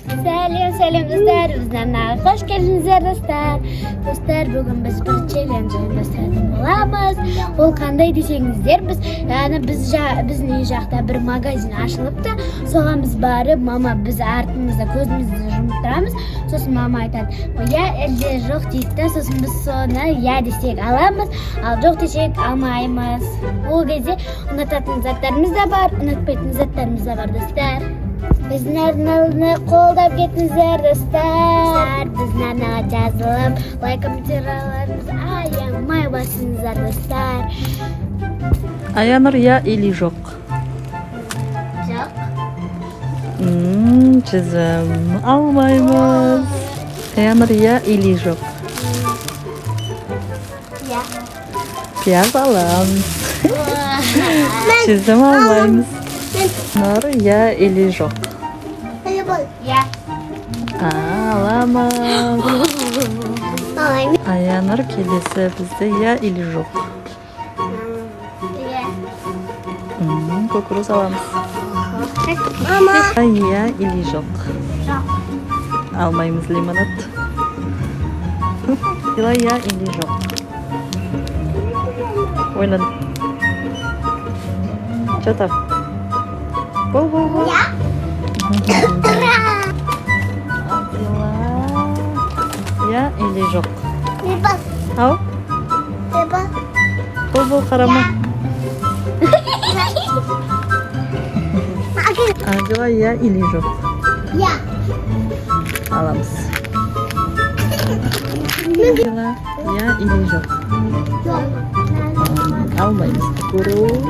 Сәлем, сәлем, достар! Біздің арнаға қош келдіңіздер, достар! Достар, бүгін біз бір челлендж ұйымдастыратын боламыз. Ол қандай десеңіздер, біз, яғни біз біздің үй жақта бір магазин ашылыпты. Соған біз барып, мама, біз артымызда көзімізді жұмып тұрамыз. Сосын мама айтады: «Иә әлде жоқ?» – дейді да. Сосын біз соны «иә» десек, аламыз, ал «жоқ» десек, алмаймыз. Ол кезде ұнататын заттарымыз да бар, ұнатпайтын заттарымыз да бар. Достар, біздің арнаны қолдап кетіңіздер. Достар, біздің арнаға жазылып, лайк, комментарийлеріңізді аямай басыңыздар, достар. Аянұр, иә или жоқ? Жоқ. Жүзім алмаймыз. Аянұр, иә или жоқ? Иә. Пияз аламыз. Жүзім алмаймыз. Нұр, иә или жоқ? Иә. А, аламыз. Аянұр, келесі бізде иә или жоқ? Иә. Кукуруз аламыз. Мама. Иә или жоқ? Жоқ. Алмаймыз лимонад. Дила, иә или жоқ? Ойлан. Че там? Бол, бол, бол. Иә. Адила, иә или жоқ? Ау? Бол, бол, қарама. Адила, иә или жоқ? Иә. Аламыз. Адила, иә или жоқ? Жоқ. Алмаймыз кукуруз.